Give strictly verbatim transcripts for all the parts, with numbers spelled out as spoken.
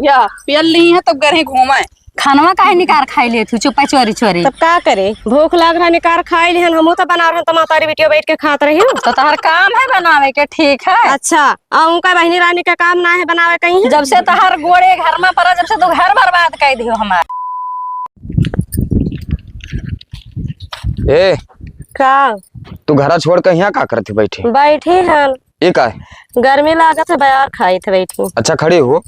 या, पियल ली है, तब गरही घूमे। खानवा काहे निकार खाई लेत हूँ, चुप्पा चोरी चोरी? तब का करे, भूख लाग रहा, निकार खाई लिहन, हमहू तो बना रहन, तो महतारी बिटिया बैठ के खात रही हूँ। तो तोहर काम है बनावे के, ठीक है। अच्छा, और उनका बहिनी रानी का काम ना है बनावे कहीं है? जब से तोहर गोड़े घर में पड़ा, जब से तू घर बर्बाद कर दियो हमार। ए, का? तू घरा छोड़ के यहाँ का करत ही बैठी? बैठी हन। ई का है? गर्मी लागत है, बयार खाइत बैठी। अच्छा, खड़ी हो।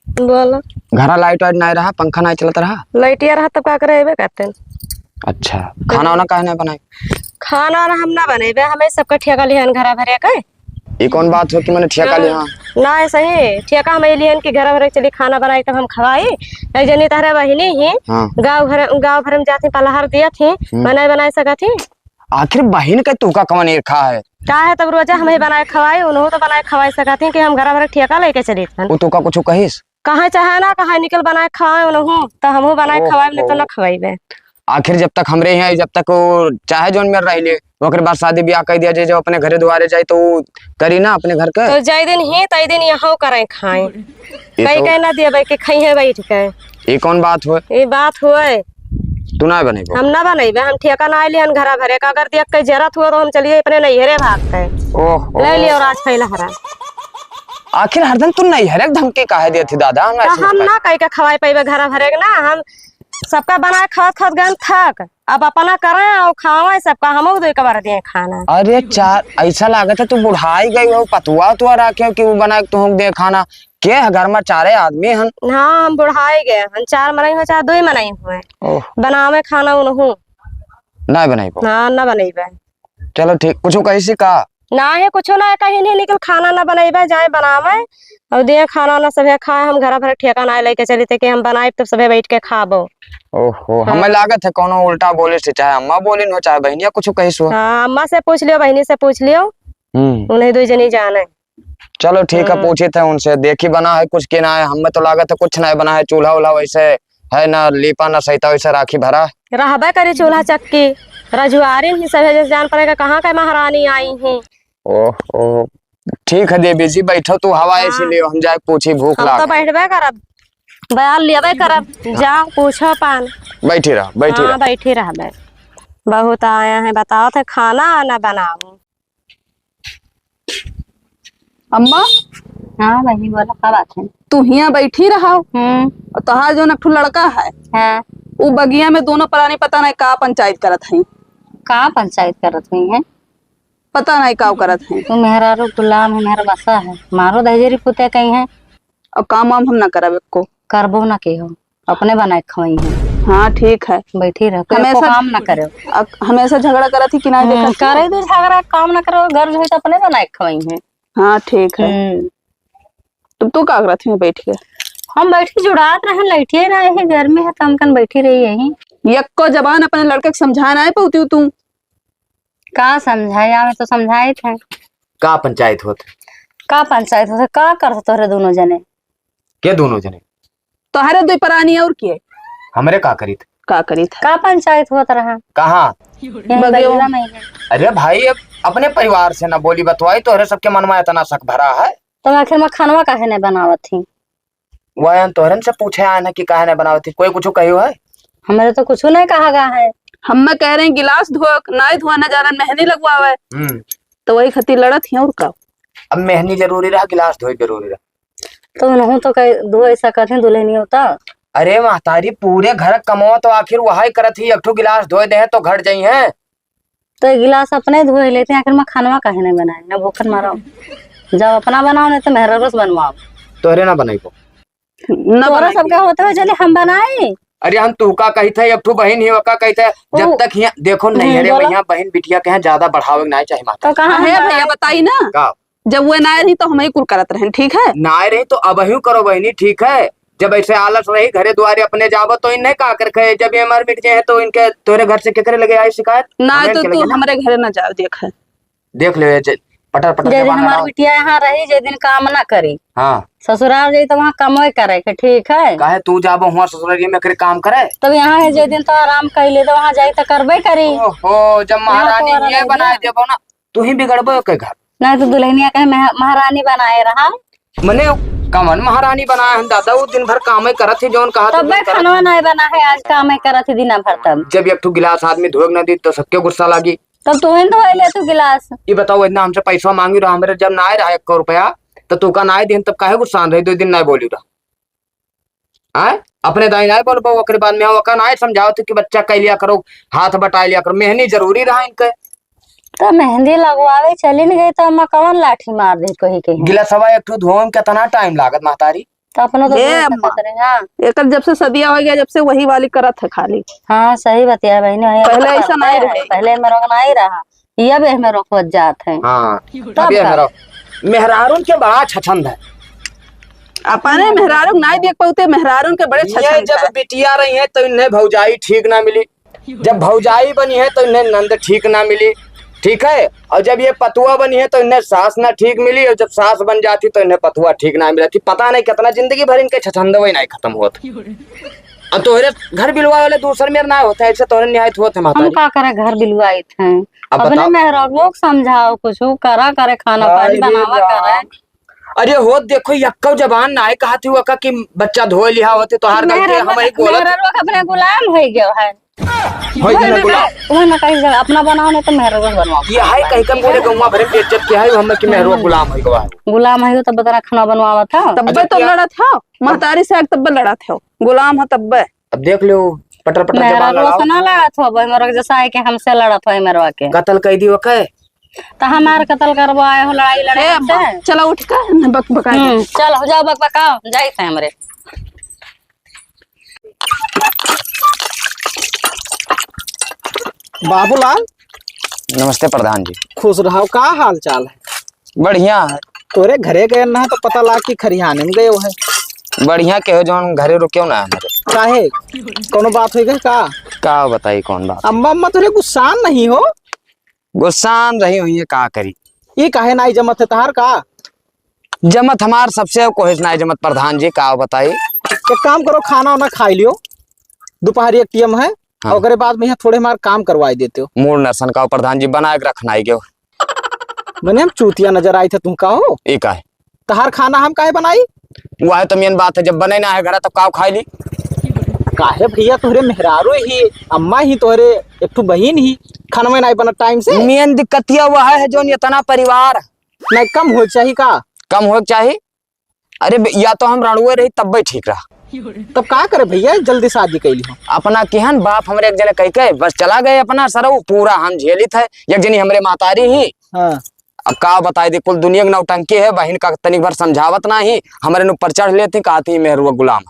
बोलो। घरा लाइट वाइट नाय रहा, पंखा नाय चलत रहा? लाइटिया रहा तब का करे, अइबे करते। अच्छा, खाना वाना काहे नाय बनाए? खाना वाना हम ना बनेबे, हमें सबका ठेका लिहन घरा भरे के। ई कौन बात हो कि मने ठेका हाँ। लिहा? ना, ऐसे ही ठेका हमें लिहन कि घरा भरे चली खाना बनाई तब हम खवाई। एक जनी तहरे बहिनी ही हाँ। गाँव घर, गाँव भरे में जाती पलहार दिया थी, हम्म। बनाए बनाए सकत ही। आखिर बहिन के तोहका कवन ईर्खा है? का है तब रोजा हमही बनाए खवाई, उनहू तो बनाए खवाई सकत ही कि हम घरा भरे ठेका लेके चली थन। उ तोहका कुछ कहिस? कहाँ चाहे ना, कहाँ निकल बनाए खवाए उनहू, तो हमहू बनाए ओह, खवाए, नहीं तो ओह। ना खवाइबे। आखिर जब तक हमरे यहाँ, जब तक वो चाहे जौन मेर रह ले, ओकरे बाद शादी ब्याह कर दिया जे, जब अपने घरे दुआरे जाए तो वो करी ना अपने घर के। तो जाए दिन ही, तई दिन यहाँ करें खाए। ये कई तो कहे ना दिया भाई कि खाई है बैठ के। ये कौन बात हुए? ये बात हुए। तू ना बनेबो? हम ना बनेबे, हम ठेका ना लिहन घरा भरे का। अगर देख के जरत हुआ तो हम चलिए अपने नैहरे भाग के। ओह, ले ओह। लियो राज फैला हरा। आखिर हरदम तू नैहरे के धमकी काहे देत ही दादा? हम तो ऐसे हम का- ना कह के खवाए पाइबे घरा भरे के ना, हम सबका बनाए खात खात गन थक, अब अपना करें और खावें सबका, हमहू दो एक बार दिए खाना। अरे चार, ऐसा लागत है तू बुढ़ाई गई हो, पतुआ तो रखे हो कि वो बना के तुहूँ दे खाना। के है घर में चारे आदमी हन? हाँ, हम बुढ़ाई गए हन, चार मनई हो चाहे दो ही मनई हुए। ओह। बनावे खाना उनहू। ना बनाइबो? हाँ, ना बनइबे। चलो ठीक, कुछ कहिसी का? ना है, कुछ ना कहीं नहीं, निकल खाना ना बनइबे, जाए बनावे और दिए खाना ना सभे खाए, हम घर भर ठेका ना लेके चली थे कि हम बनाए तब सभे बैठ के खाबो। ओहो, हाँ। हमें लागत है कोनो उल्टा बोले से, चाहे अम्मा बोलिन हो, चाहे बहनिया कुछ कहिस हो। हाँ, अम्मा से पूछ लियो, बहनी से पूछ लियो, हम्म। उन्हें दो जनी जाने। चलो ठीक है, हाँ। पूछित है उनसे, देखी बना है कुछ कि ना है। हमें तो लागत है कुछ ना बना है, चूल्हा उल्हा वैसे है ना, लीपा ना सहिता वैसे राखी भरा। रहबे करी चूल्हा चक्की, रजुआरिन ही सभे जैसे जान पड़ेगा कहाँ के महारानी आई हैं। ओह, ओह, ठीक है देवी जी, बैठो तू हवा ऐसे हाँ। लियो, हम जाए पूछी, भूख हम लाग तो है। बैठबे करब, बयाल लेबे करब, जाओ पूछो पान। बैठी रह, बैठी हाँ, रह। बैठी रहबे। बहुत आया है, बताओ थे खाना ना बनाओ। अम्मा। हाँ बहिनी, बोला, का बात है? तू हियाँ बैठी रहो। हम्म। और तोहार जौन एक ठो लड़का है, हाँ। उ बगिया में दोनों परानी पता नहीं का पंचायत करत हैं। का पंचायत करत हुई हैं? पता नहीं का करत हैं। तू मेहरारू गुलाम है, मेहर बसा है, मारो दहेजरी पुते कहीं है। और काम वाम हम ना करब एको। करबो ना के हो, अपने बनाए के खवाई है। हाँ, ठीक है। बैठी रह, कोई हमेशा को काम ना करे। अक-, हमेशा झगड़ा करत ही कि ना, हम्म, देखत ही? करे दे झगड़ा, काम ना करे, घर जो है तो अपने बनाए के खवाई है। हाँ, ठीक है। हम्म। तो तू का करत ही बैठ के? हम बैठ के जुड़ात रहे, लैठिए रहे हैं, गर्मी है तो हम कन बैठी रही यहीं। यक्को जबान अपने लड़के के समझाए ना आए पौती तू? का समझाए, आवे तो समझाए थे। का पंचायत होत? का पंचायत होत? का करत तोहरे दोनों जने? के दोनों जने? तोहरे दो परानी और के? हमरे का करीत? का करीत? का पंचायत होत रहा? कहाँ? यहीं बगियो। बगिया में ही। अरे भाई, अब अपने परिवार से ना बोली बतवाई, तोहरे सबके मन में इतना शक भरा है। तो आखिर में खानवा काहे नहीं बनावत थी? वह हम तोहरन से पूछे आए ना कि काहे नहीं बनावत थी, कोई कुछ कहियो है? हमरे तो कुछ नहीं कहा गया है। हम कह रहे हैं गिलास धो, नाई धोआ ना जानन, मेहंदी लगवावे। हम्म। तो वही खातिर लड़त ही और का? अब मेहंदी जरूरी रहा, गिलास धोए जरूरी रहा। तो उनहू तो कह धोए सकत हैं दुल्हनियों तो। अरे महतारी, पूरे घर कमवा तो आखिर वही करत ही, एक ठो गिलास धोए दे तो घट जाई है। तो एक गिलास अपने धोए लेते हैं, आखिर में खानवा काहे नहीं बनाए, ना भूखन मरो। जब अपना बनाओ नहीं तो मेहरारू से बनवाओ। तोहरे ना बनाई को। ना तोहरा बनाई सबके को। होते हुए चले हम बनाई। अरे हम तू का कही थे, एक ठो बहिन ही ओका कही थे, जब ओ। तक हियाँ देखो नहीं, हम्म, अरे बोलो। भैया बहिन बिटिया के यहाँ ज्यादा बढ़ावे के नहीं चाहिए माता। तो कहाँ है हम भैया, बनाई? बताई ना। का? जब वो ना रही तो हम ही कुल करत रहन, ठीक है? ना रही तो अब ही करो बहिनी, ठीक है? जब ऐसे आलस रही, घरे दुआरे अपने जाबो तो इन्हें का कर खाए? जब ये मर मिट जाए तो इनके तोरे घर से केकरे लगे आई शिकायत? ना हमें तो इनके तू लगे ना। हमरे घरे ना जाओ, देख। देख ले, ये जे-, पटर पटर जे दिन जबान हमार लड़ाओ। बिटिया यहाँ रही, जे दिन काम ना करी, हाँ। ससुराल जाई तो वहाँ कमवे करे के, ठीक है? काहे तू जाबो हुआ ससुराल में करे काम करे? तब यहाँ है, जे दिन तो आराम कर ले तो वहाँ जाई तो करबे करी। ओहो, जब यहाँ महारानी तो ये रह बनाए गया। देबो ना, तू ही बिगड़बो के घर। नहीं तो दुल्हनिया कहे मह-, महारानी बनाए रहा। मने कवन महारानी बनाए हन दादा, उ दिन भर कामे करत ही, जौन कहत ही तब तौन करत खानवा ही। नाहीं बना है, आज कामे करत ही दिना भर तब। जब एक ठो गिलास आदमी धोए के ना दी तो सबके गुस्सा लागी। तब तू ही धोए ले तू गिलास। ई बताओ, इतना हमसे पैसा मांगी रहा, हमरे जब नाहीं रहा एक रुपया, तो तू का नाहीं दिन, तब काहे गुस्सा रही, दो दिन नाहीं बोली रहा? आय? अपने दाई नाय बोलबो, ओकरे बाद में ओका नाय समझाओ तू कि बच्चा कइ लिया करो, हाथ बटाइ लिया करो, मेहनी जरूरी रहा इनके। तो मेहंदी लगवावे चलिन गई तो अम्मा कवन लाठी मार दे कही कही। गिलासवा एक ठो धोए में कितना टाइम लागत महतारी? तो अपनो तो ए धोए अम्मा, सकत रहे, हाँ। एकर जब से सदिया होइ गया, जब से वही वाली करत है खाली। हाँ, सही बतिया बहिनी, वही पहले ऐसा करते नाय हैं। रहे। पहले मेरे को नाय रहा। अब एहमे रोकवत जात हैं। हाँ, तब अब एहमे का? रोक-, मेहरारून के बड़ा छछंद है। अपने मेहरारू के नाई देख पाउते, मेहरारून के बड़े ये छछंद जब है। बिटिया रही है तो इन्हें भौजाई ठीक ना मिली, जब भौजाई बनी है तो इन्हें नंद ठीक ना मिली, ठीक है, और जब ये पतुआ बनी है तो इन्हें सास ना ठीक मिली, और जब सास बन जाती तो इन्हें पतुआ ठीक ना मिलती। पता नहीं कितना जिंदगी भर इनके छछंदवे नहीं खत्म होत। अब तोहरे घर बिलवा वाले दूसर मेर ना होते, ऐसे तोहरे न्याय होते हम महतारी। का करे, घर बिलवाइत हैं। अब अपने बताओ। मेहरारुओ के समझाओ कुछ, करा करे खाना पानी अरे बनावा राम। करे। अरे हो देखो, यक्को जबान ना है, कहा थी वका कि बच्चा धोए लिहा होते, तोहार गलती है, मेहरारुआ हम ही के, बोलत। मेहरारुआ के अपने गुलाम होइ गयो है। होइ गयो ना गुलाम। वही ना कहीं जगह अपना बनाओ, नहीं तो मेहरारुआ बनवाओ। ये है कहीं का पूरे गौवा भरे में बेइज्जत किया है, हम कि मेहरारुआ हम्म। गुलाम होइ गवा है। गुलाम है तो बतरा खाना बनवावा था। तब्बे तो अच्छा, लड़त हो, महतारी से आग तब्बे लड़त हो, गुलाम हो तब्बे। अब देख लो, पटर पटर जबान मेहरारुआ लड़ाओ। से ना लड़त हो, भाई मेहरारुआ के जैसा है कि हमसे लड़त हो, मेहरारुआ के। कत्ल कइ दी ओके। तो हमार कत्ल करबो आए हो लड़ाई लड़े ए हमसे? अम्मा, चलो उठ के न बक बका दे। हम्म, चलो जाओ बक बकाओ, जाई थे हमरे। बाबूलाल। नमस्ते प्रधान जी। खुश रहो, का हाल चाल है? बढ़िया है। तोरे घरे गए ना तो पता लाग कि खरिहाने में गए हो है। बढ़िया के हो जौन घरे रुके हो ना हमारे। काहे? कोनो बात होइ गई का? का बताई कौन बात? अम्मा, अम्मा तोरे गुस्सान नहीं हो? गुस्सान रही हुई है, का करी? ई काहे नाई जमत है तहार का? जमत हमार सबसे कोहिस नाई जमत प्रधान जी, का बताई? एक काम करो, खाना वाना खाई लियो दोपहर एक टीएम है, हाँ। और ओकरे बाद में यहाँ थोड़े हमार काम करवाई देते हो। मूड नसन का प्रधान जी, बना के रखना ही गयो। मने हम चूतिया नजर आई थे तुमका हो? ई काहे? तहार खाना हम काहे बनाई? वह तो मेन बात है, जब बने ना है घरा तब काव खाई ली? काहे भैया, तोहरे मेहरारू ही, अम्मा ही तोहरे, एक ठो बहिन ही, खानवे नाई बनत टाइम से। मेन दिक्कतिया वह है, जौन इतना परिवार। नहीं, कम होए के चाही का? कम होए के चाही? अरे बे, या तो हम रणुए रही तब भी ठीक रहा। तब का करे भैया, जल्दी शादी कैली हो। अपना किहन बाप हमरे एक जने कह के बस चला गए अपना सरऊ, पूरा हम झेलित है। एक जनी हमरे मातारी ही। हाँ। अब का बताई दे, कुल दुनिया के नौटंकी है, बहिन का तनिक भर समझावत नाही, हमरे ऊपर चढ़ लेती, कहती मेहरुआ गुलाम।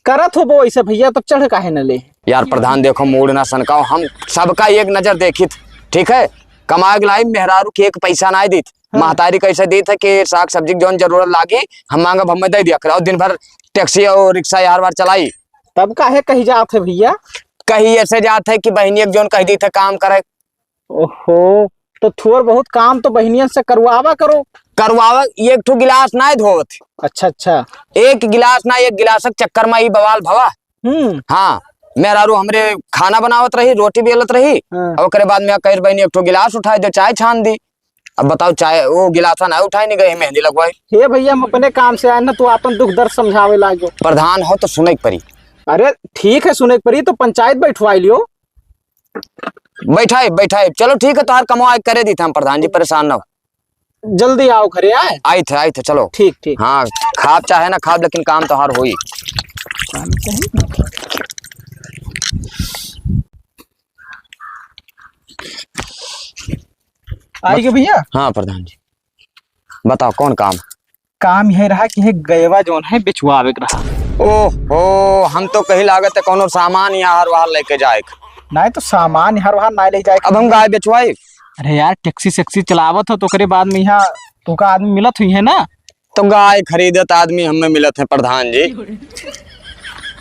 करत होबो ऐसे भैया, तब चढ़ काहे न ले? यार प्रधान देखो, मूड ना सनकाओ, हम सबका एक नजर देखित, ठीक है, कमाए के लाई मेहरारू के एक पैसा ना दीत, हाँ। महतारी कैसे दीत है कि साग सब्जी के जौन जरूरत लागी, हम मांगब, हमें दे दिया करो, और दिन भर टैक्सी और रिक्शा यार बार चलाई। तब काहे कही जात है भैया? कही ऐसे जात है कि बहिनिया के जौन कह दीत है काम करे, ओहो, तो थोर बहुत काम तो बहिनियन से करवावा करो। करवावा, एक ठो गिलास नाय धोवत। अच्छा, अच्छा। एक गिलास ना, एक गिलास के चक्कर में ई बवाल भवा। हम्म। हाँ, मेहरारू हमरे खाना बनावत रही, रोटी बेलत रही, हाँ। और ओकरे बाद में कही, "बहिनी, एक ठो गिलास उठाई दे, चाय छान दी।" अब बताओ, चाय, वो गिलासा ना उठाई नहीं गई, मेहंदी लगवाई। हे भैया, हम अपने काम से आए ना, तू अपन दुख दर्द समझावे लागो। प्रधान हो तो सुने के परी। अरे ठीक है, सुने के परी, तो पंचायत बैठवाई लियो। बैठाए, बैठाए। चलो ठीक है, तोहार कमवा आज करे दी थे हम प्रधान जी, परेशान ना हो। जल्दी आओ घरे, आए? आई थे, आई थे, चलो। ठीक, ठीक। हाँ, खाब चाहे ना खाब, लेकिन काम तोहार होई। काम चाहे ना। आई गए भैया? हाँ प्रधान जी, बताओ कौन काम? काम यह रहा कि हे गयवा जौन है बेचवावे के रहा। ओहो, हम तो कहीं लागत है कौनो सामान यहाँ हर वहाँ लेके जाए के। नहीं तो सामान यहाँ वहाँ ना ले जाए के। अब हम गाय बेचवाई? अरे यार, टैक्सी सैक्सी चलावत हो तो ओकरे बाद में यहाँ तोका आदमी मिलत हुई है ना। तो गाय खरीदत आदमी हमें मिलत है प्रधान जी।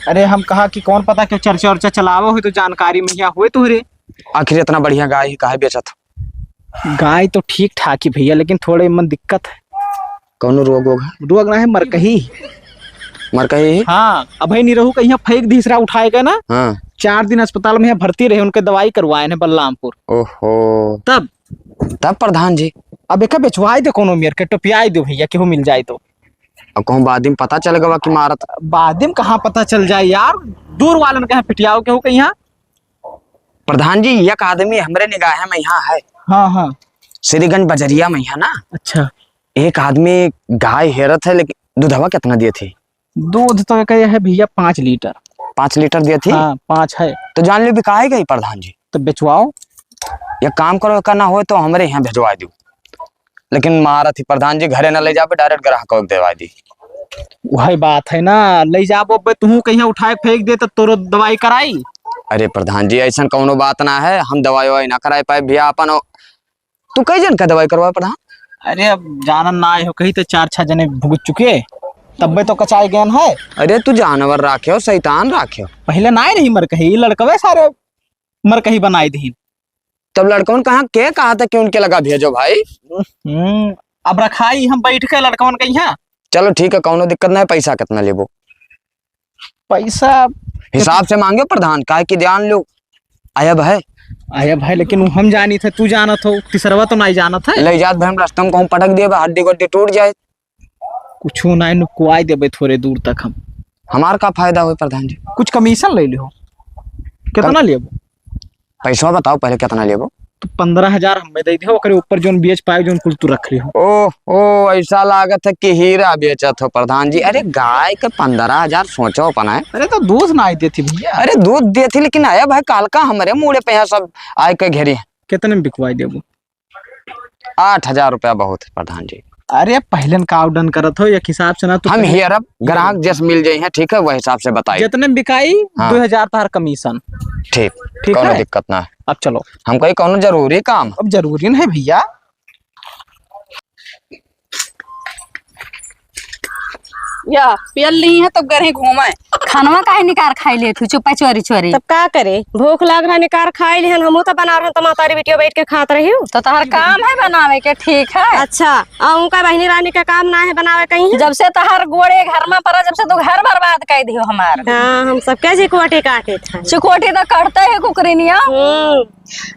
अरे हम कहा कि कौन पता क्यों चर्चा उर्चा चलावो हुई तो जानकारी में यहाँ हुए तुहरे। आखिर इतना बढ़िया गाय ही काहे बेचत हो? गाय तो ठीक ठाक ही भैया, लेकिन थोड़े मन दिक्कत है। कौनो रोग वोग है? रोग ना है, मरकही। मरकही? हाँ, अबे निरहू कहीं फेंक दी, इसरा उठाए के ना। हाँ। चार दिन अस्पताल में यहाँ भर्ती रहे, उनके दवाई करवाए ने बलरामपुर। ओहो। तब? तब प्रधान जी? अब एका बेचवाए दे कोनो मेर के, टोपियाए दे भैया, केहू मिल जाए तो। और कहूँ बाद में पता चल गवा कि मारत। बाद में कहाँ पता चल जाए यार, दूर वालन कहाँ पिटियाओ केहू कहिया। प्रधान जी, एक आदमी हमरे निगाह में यहाँ है। हाँ, हाँ। श्रीगंज बजरिया में यहाँ ना। अच्छा। एक आदमी गाय हेरत है, लेकिन दूधवा कितना दिए थे? दूध तो एक है भैया, पाँच लीटर। पाँच लीटर दिए थे? हाँ, पाँच है। तो जान लो, बिकाए गई प्रधान जी। तो बेचवाओ। एक काम करो, का ना हो तो हमरे यहाँ भेजवा दो। लेकिन मारत ही प्रधान जी, घरे न ले जाबे, direct ग्राहक को देवा दी। वही बात है ना, ले जाबो बे, तू कहीं उठाए फेंक दे तो तोरो दवाई कराई। अरे प्रधान जी, ऐसन कौनो बात ना है, हम दवाई ववाई ना कराए पाए भैया अपन। तू कई जन का दवाई करवा प्रधान? अरे अब जानन ना आए हो, कहीं तो चार छह जने भुगत चुके, तब्बे तो कचाए गए हैं। अरे तू जानवर राखे हो, शैतान राखे हो। पहले ना आए रही मर कही, लड़कवे सारे मर कही बनाए दही। तब लड़कवन कहाँ के कहा था कि उनके लगा भेजो भाई? हम्म, अब रखाई हम बैठ के लड़कवन के यहाँ। चलो ठीक है, कौनो दिक्कत ना है। पैसा कितना लेबो? पैसा हिसाब से मांगे प्रधान, काहे कि जान लो, अयब है। अयब है, लेकिन वो हम जानी थे, तू जानत हो, तीसरवा तो नहीं जानत है। ले जात भाई, हम रास्ता में कहूँ पटक दिए, हड्डी गोड्डी टूट जाए। कुछ ना, नुकुआई देबे थोड़े दूर तक हम। हमार का फायदा होई प्रधान जी? कुछ कमीशन ले लिहो। कितना लेबो? पैसा बताओ पहले, कितना लेबो? तो पन्द्रह हजार हमें दे दियो, ओकरे ऊपर जोन बेच पाए, जोन कुल तू रख लिहो। ओह, ओह, ऐसा लागत है कि हीरा बेचत हो प्रधान जी। अरे गाय के पन्द्रह हजार सोचो अपना है। अरे तो दूध ना आई देती भैया। अरे दूध देती, लेकिन आया भाई काल का हमरे मूड़े पे यहाँ सब आए के घेरी है। कितने में बिकवाई देबो? आठ हजार रुपया बहुत है प्रधान जी। अरे पहले न का done करत हो, एक हिसाब से ना तू हम पहले हियर अब ग्राहक जस मिल जाई है, ठीक है, वह हिसाब से बताई। जितने में बिकाई, हाँ। दो हजार तोहार कमीशन। ठीक, ठीक कौनो है? दिक्कत ना है। अब चलो। हम कही कौनो जरूरी काम। अब जरूरी न है भैया। या, पियल ली है तब गरही घूमे। खानवा काहे निकार खाई लेत हूँ चुप्पा चोरी चोरी? तब का करे, भूख लाग रहा निकार खाई लिहन, हमहू तो बना रहन तो मातारी बिटिया बैठ के खात रही हूँ। तो तहर काम है बनावे के, ठीक है। अच्छा, और उनका बहिनी रानी का काम ना है बनावे कहीं है? जब से तहर गोड़े घर में पड़ा, जब से तू घर बर्बाद कर दियो हमार। हाँ, हम सबके चिकोटी काटे थे। चिकोटी तो कटते है कुकरिनिया। हम्म।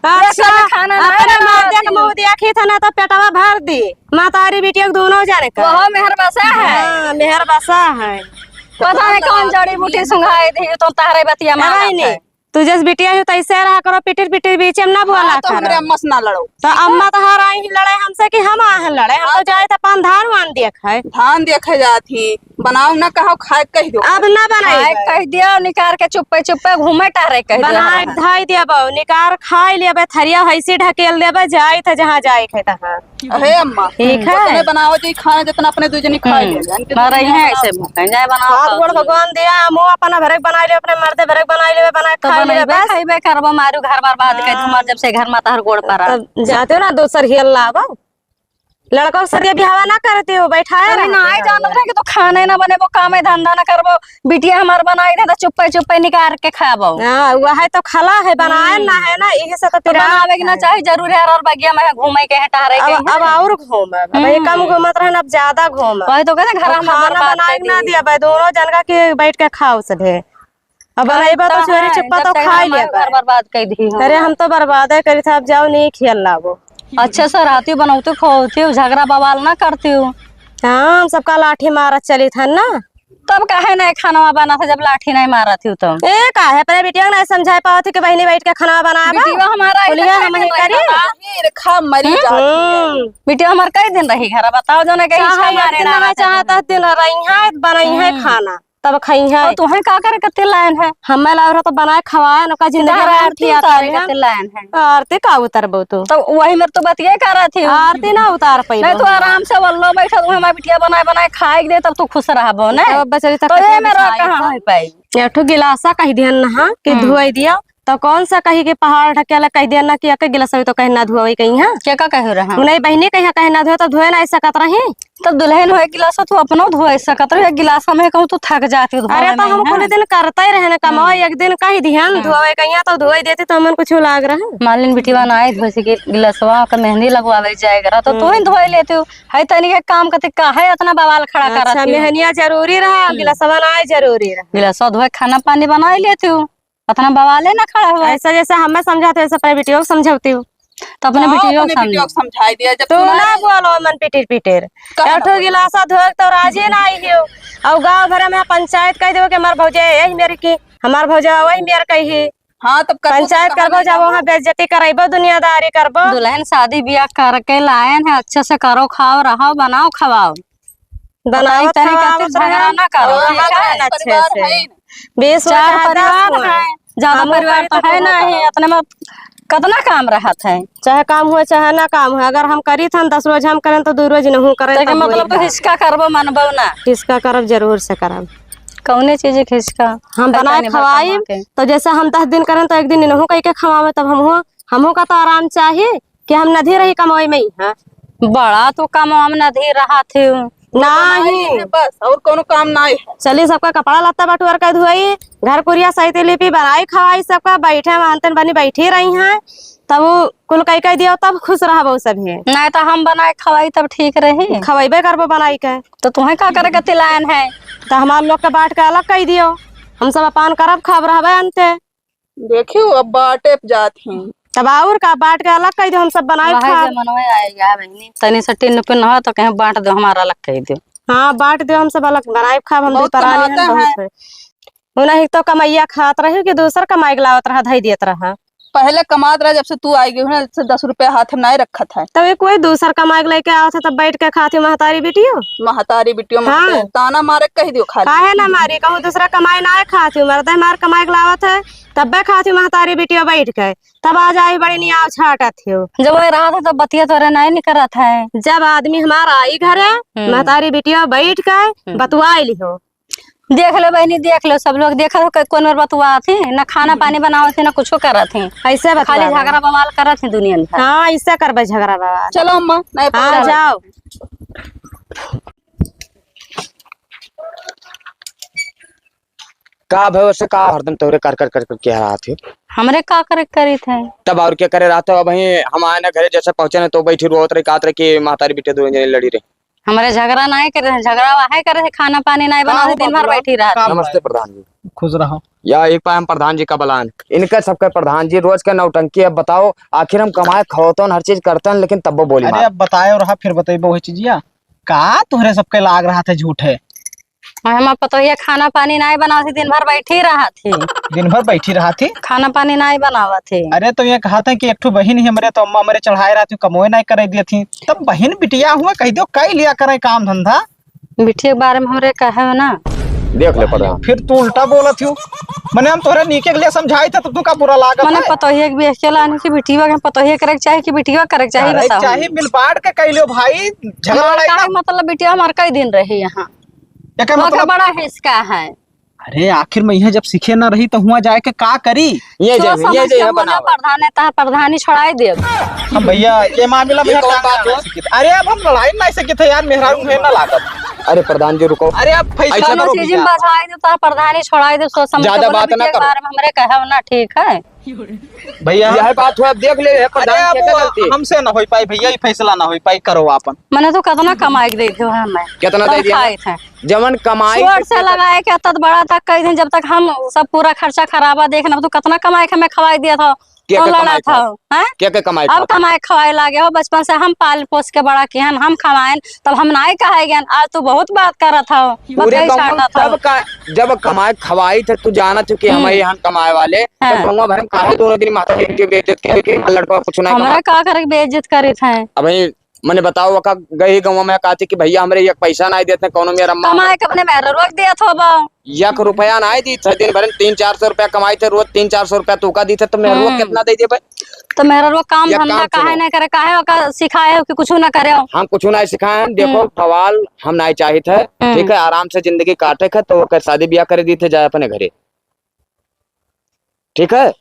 अच्छा, खाना ना अपने बनावत मर्दे के हूँ। मुँह देखी था ना तो पेटवा भर दी। मातारी बिटिया के दोनों जाने का। वह मेहर बसा है। हाँ, मेहर बसा है। पता नहीं कौन जड़ी बूटी सुंघाई दी तो तहरे बतिया ए मानत भाई ने, है। तू जस बिटिया हो तो ऐसे रहा करो, पिटिर पिटिर बीच में ना बोला हाँ, तो करो। हमरे अम्मा से ना लड़ो। तो अम्मा तो हर आई लड़े हमसे कि हम आहन लड़े, हम तो हाँ, तो जाए तो अपन धान वान देख है। धान देखे जात ही, बनाओ ना कहो, खाए कह दो। अब ना बनाई। खाए कह दिया, निकार के चुप्पे चुप्पे घूमे टहरे कह दिया। बनाए धाई दिया बाऊ, निकार खाई लिया बे, थरिया हैसी ढकेल देबे, जाए थे जहाँ जाए थे तहाँ। अहे अम्मा, ठीक है। उतने बनाओ जी खाना जितना अपने दू जनी खाए हम्म। ले जान के मर रही दुनिया है बनाओ। ऐसे भूखे, जाए बनाओ हाथ खाओ गोड़ तुम। भगवान दिया, हम अपना भरे बनाई ले, अपने मर्दे भरे बनाई ले, बनाए तो खाई ले बनाइबे बस। खाइबे करबो, मारू घर बर्बाद कर दूँ, हाँ। मर जब से घर में तहर गोड़ पड़ा। तब जाते हो ना दोसर हेल लाबो। लड़का के सरिया बिहावा ना करते हो, बैठाए अरे रहते ना, हो। जानत रहे कि तू खाना ही ना बनेबो, काम है धंधा ना करबो, बिटिया हमार बनाई दे तो चुप्पे चुप्पे निकार के खाबो। हाँ, वह है तो खला है, बनाए हम्म। ना है ना, इहे से तो तो पिरात बनावे के ना है। चाही, जरूर है और बगिया में घूमे के है, टहरे के अब, है। अब और घूम, अब ये कम हम्म। घूमत रहन, अब ज्यादा घूम। वही तो कहते घर अब में खाना बर्बाद बनाए कर के ना दी। दिया भाई, दोनों जन का के बैठ के खाओ सभे। अब बनाई बा तो तो चोरी है, चुप्पा जब तो से घर खाई हमारे लिया घर बा। बर्बाद कर दी हो। अरे हम तो बर्बादे करी था, अब जाओ नहीं खेल लाबो। अच्छा से रहती, बनौती, खोती, झगड़ा बवाल ना करती हो। हाँ, हम सबका लाठी मारत चली था ना। तब काहे नहीं खानवा बना था जब लाठी नहीं मारत हो तो? ए, काहे अपने बिटिया के नहीं समझाए पावत थी कि बहिनी बैठ के खाना बनावा? बिटिया हमारा बोलिए, इतना हम ही दिन करी। रही था। फिर खा मरी हम्म? जाती है। हम्म। बिटिया हमार कई दिन रही घर, बताओ जो ना कहीं चाहे हिस्सा एक मारे दिन ना रहे, रहते चाहे दिन। दस दिन रही है, बनाई है हम्म। खाना, तब खाई है। और तुम्हें का करे कते लायन है? हमें लाव रहा तो बनाए खवाए, ओका जिंदगी तोहरा में आरती खिया उतारे खाए। कते लायन है? आरती का उतरबो तू? तो वही मेर तो बतिये करत ही। आरती ना उतार पइबो। नहीं तो आराम से वल्लो बैठल, हमार बिटिया बनाए बनाए खाए के दे, तब तू खुश रहबो, नहीं? तब बचरी तक तो ये कते मेरा बिछाई कहाँ है? है पाई? एक ठो गिलासा कह दिहन नहा कि हम्म। धोई दिया, तो कौन सा कही के पहाड़ ढकेला कह दिया ना कि एक गिलासा भी तो कहीं ना धोवे कहीं है। के का कहे रहा? नहीं बहिनी कहीं कहीं ना धोए तो धोए ना सकत रही। तो दुल्हन होए गिलासा तू अपनो धोए सकत रही, एक गिलासा में कहूँ तू थक जाती हो अरे धोए तो में, हम है? कुल दिन करते ही रहे ना कमाओ, हम्म। एक दिन कह दिहन हम्म। धोवे कहीं तो धोए देती तो हमन कुछ लाग रहा। मालिन बिटिया ना आए धोए से कि गिलासवा का मेहंदी लगवावे जाए करा तो तू ही हम्म। धोए लेती हो। है तनी के काम कते काहे इतना बवाल खड़ा अच्छा, करत हो? मेहनिया जरूरी रहा, हम्म। गिलासवा ना आए जरूरी रहा। गिलासवा धोए खाना पानी बनाए लेती हो। अतना बवाले ना खड़ा हुआ। ऐसा जैसे हमें समझाते हो, वैसे अपने बिटियों को समझाती हो। तो अपने हाँ, बिटियो अपने बिटियो समझा। के समझाई दिया, जब तू तू ना ना बोलो मन पिटिर पिटिर। काहे एक ना ठो बोलो? गिलासा धोए के तो राजी ना आई हो। और गाँव भर में पंचायत कह देबो कि हमार भौजाई यही मेर की, हमार भौजाई वही मेर कही। हाँ, तब करबो पंचायत तो करबो, कहाँ जाबो, नहीं वहाँ बेइज्जती करैबो, दुनियादारी करबो। दुल्हन शादी ब्याह करके लायन है, अच्छे से करो, खाओ, रहो, बनाओ, खवाओ। बनावत बताई तनी खावावत खातिर झगड़ा रहे। ना करो, और ठीक है? हमारे अच्छे परिवार से। है ही ना। बीस चार चाहे दस परिवार हुए। है, ज्यादा हमहू परिवार करी तो तो है दुनों नहीं, करब। इतने में कितना काम रहत है। चाहे काम हुए, चाहे ना काम हुए, अगर हम करी थन दस रोज हम करें तो दू रोज इनहू करें, तो तब मतलब होई तो ना। हिसका करबो, मनबो ना। हिसका करब, जरूर से करब। कौने चीज के हिसका? हम है बनाए तनी बर्तन खवाई, माँ के। तो जैसे हम दस दिन करें तो एक दिन इनहू कह के खवावे, तब हमहू, हमहू का तो आराम चाही। कि हम नधी रही कमाई में ही, हाँ। बड़ा तो कमावा में नधी रहत है। नहीं। बस, और कोनो काम नहीं है। चली सबका कपड़ा लत्ता बटुअर के धोई, घर कुरिया सहित लिपी, बनाई खवाई सबका, बैठे मानतन बनी बैठी रही हैं, तब वो कुल कई कई दियो, तब खुश रहबो सभी। नहीं तो हम बनाए खवाई तब ठीक रही। खवाइबे करबो बनाई के। तो तुम्हें का करे के तिलायन है? तो हमार लोग के बांट के अलग कई दियो, हम सब अपन करब खाब रहबे अंते। देखियो, अब बाटे जात ही। तब और का, बांट के अलग कह दो, हम सब बनाए वही खाब। जमनवे आएगा बहनी, तनी से टिन्न पिन्न हो तो कहीं बांट दो, हमारा अलग कह दो। हाँ, बांट दो, हम सब अलग बनाए खाब, हम भी बहुत परानी कमाता हैं, बहुत है। है। उन्हें तो कमैया खात रही कि दूसर कमाई के लावत रहा, धई देत रहा। पहले कमात रहा, जब से तू आई गई हो ना, जब से दस रुपया हाथ में नहीं रखत है। तब ये कोई दूसर कमाई के लेके आवत है, तब बैठ के खाती महतारी बिटियो। महतारी बिटियो मत हाँ। कहे, ताना मारे कह दियो खाली। काहे ना मारी, कहूँ दूसरा कमाई ना खाती हूँ, मर्दे मार कमाई के लावत है। तब्बे खाती महतारी बिटिया बैठ के, तब आ जाई बड़ी नियाव छाटत हो। जब वही रहत है, तब बतिया तोरे नाई निकरत है। जब आदमी हमारा आई घरे, हम्म। महतारी बिटिया बैठ के हम्म। बतुआई लिहो। देख लो बहनी, देख लो, सब लोग देखत हो, क-, कौन बार बतुआत ही, ना खाना पानी बनावत ही, ना कुछो करत ही। ऐसे बतुआ खाली रहे। झगड़ा बवाल करत ही दुनिया भर। हाँ, ऐसे करबे झगड़ा बवाल। चलो अम्मा, नहीं हाँ, पकड़ा। जाओ। का भयो से का हरदम तोरे कर कर कर कर के रहत है? हमरे का करे करित है? तब और के करे रहत हो? अब ही हम आए ना घरे, जैसे पहुँचे ना तो बैठी रोत रही, कहत रही कि महतारी बिटिया दोनों जने लड़ी रही। हमरे झगड़ा नाहीं करे, झगड़ा वहे करे, खाना पानी नाहीं का बनावे, हो दिन भर बबुआ? बैठी रहत का है। नमस्ते प्रधान जी। खुश रहो। या एक पाए हम प्रधान जी का बलान, इनका सबका प्रधान जी रोज का नौटंकी। अब बताओ, आखिर हम कमाए खवतन, हर चीज करतन, लेकिन तब्बो बोली अरे मार। अब बताए रहा, फिर बतइबो वही चीजिया। का तोहरे सबके लाग रहत है झूठे? और हमार पतोहिया खाना पानी नाहीं बनावत ही, दिन भर बैठी रहत ही। दिन भर बैठी रहत ही? खाना पानी नाहीं बनावत ही। अरे तो ये कहत है कि एक ठो बहिन ही हमरे, तो अम्मा हमरे चढ़ाए रहत ही, कमोए नाहीं करे दियत ही। तब बहिन बिटिया हुआ कह दियो, कई लिया करे काम धंधा। बिटिया के बारे में हमरे कहे हो ना। देख ले प्रधान। फिर तू उल्टा बोलत हो। मने हम तोहरे नीके के लिए समझाई था, तो तू का बुरा लागत मने है? पतोहिया के बियाह के लाने की बिटिया के पतोहिया करे के चाही कि बिटिया करे के चाही, करे के बताओ। चाही, मिल बांट के कह लियो भाई, झगड़ा हमार लड़ाई का ना। मतलब बिटिया हमार कई दिन रही यहाँ। एकर ओकर मतलब बड़ा हिसका है। अरे आखिर में यहाँ जब सीखे ना रही तो हुआ जाए के का करी? ये जो जे, ये समझ जे के यहाँ बोला बनावा। प्रधान है, तहाँ प्रधानी छोड़ाई देब। हम भैया ये मामला में ये कौन टांग बात ना हुआ? सकित। अरे अब हम लड़ाई ना सकित है यार, मेहरारू में ना लागत। अरे प्रधान जी रुको। अरे अब फैसला ऐसा कौनो करो चीज में भैया। बझाई देब, तहाँ प्रधानी छोड़ाई देब, सोच समझ के ज्यादा बोला, बात ना बिटिया के करो। बारे में हमरे कहब ना, ठीक है? भैया यह बात हुआ, अब देख ले, ये अरे प्रधान अब के वो गलती। हमसे ना होई पाई भैया, ये फैसला ना होई पाई, करो आपन। मने तो कितना कमाई के देखे हो हमें? कितना दे कम दिया? खाए थे। जवन कमाई छोट से से लगाए के तब बड़ा तक कई दिन, जब तक हम सब पूरा खर्चा खराबा देख ना, तो कितना कमाई के हमें खवाई दिया था, के कौन के लड़ा कमाई था, खात? हैं? के के कमाई अब खात? कमाए खवाए लागे हो, बचपन से हम पाल पोस के बड़ा किहन, हम खवाएन, तब हम नाई कहे गन, आज तू बहुत बात करत हो, पूरे बतई गाँव में छाटत हो। तब का, जब कमाए खवाई थे, तू जानत हो कि हम हम्म। यहाँ कमाए वाले, तो हाँ। गाँव भर में काहे दोनों दिन माता जी के बेइज्जत के, कि लड़का कुछ ना हमरा कमा। का करे के बेइज्जत करित है? अब ये मने बताओ, का गई गाँव में कहती कि भैया हमरे एक पैसा नाई देते, कौनो मेरा अम्मा कमाए के अपने मेहररुआ के देत होबो। एक रुपया नाई दी थे, दिन भर में तीन चार सौ रुपया कमाई थे, रोज तीन चार सौ रुपया तू का दी थे, तो मेहररुआ हम्म। कितना दे देबे? तो मेहररुआ काम एक धंधा काम काहे सुनो। नहीं करे, काहे ओका सिखाए हो कि कुछ ना करे हो? हम कुछ नहीं सिखाए हैं, देखो हम्म। बवाल हम नहीं चाहित है, हम्म। ठीक है, आराम से जिंदगी काटे के, तो ओकर शादी ब्याह करे दी थे, जाए अपने घरे। ठीक है?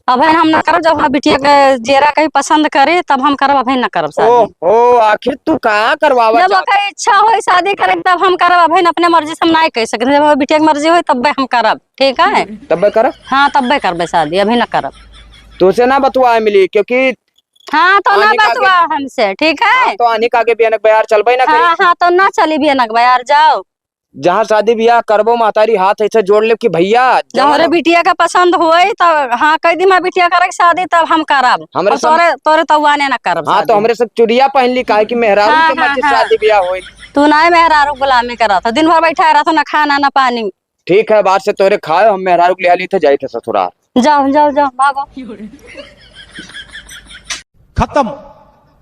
अबहिन हम ना करब, जब हम बिटिया के जेरा कहीं पसंद करे, तब हम करब, अबहिन ना करब शादी। ओ, ओ, आखिर तू का करवावा जब चाहत? ओकर इच्छा होई शादी करे के, तब हम करब, अबहिन अपने मर्जी से हम नाई कह सकते। जब बिटिया के मर्जी होई, तब्बे हम करब, ठीक है? तब्बे करब? हाँ, तब्बे करबे शादी, अभी ना करब। तुझसे ना बतुआ मिली, क्योंकि हाँ, तो ना आने का आगे बतुआ हमसे, ठीक है? हाँ, तो आने का आगे बियानक बयार चलबे ना हाँ, करी। हाँ, तो ना चली बियानक बयार, जाओ। जहाँ शादी बियाह करबो, महतारी हाथ ऐसे जोड़ लेब कि भैया, जब जवन हमरे बिटिया का पसंद होई, तब हाँ, कह दी, मैं बिटिया करे के शादी, तब हम करब। हमरे अब सब तोरे, तोरे तउआने ना करब हाँ, शादी। तो हमरे सब चुड़िया पहन ली, काहे कि मेहरारू हाँ, के हाँ, मर्जी हाँ। शादी बियाह होई। तू ना मेहरारू गुलामी करत हो, दिन भर बैठा रहत हो, ना खाना, ना पानी। ठीक है, बात से तोरे खाए, हम मेहरारू के लिहा ली थे, जाई थे ससुराल। जाओ, जाओ, जाओ, भागो। खत्म।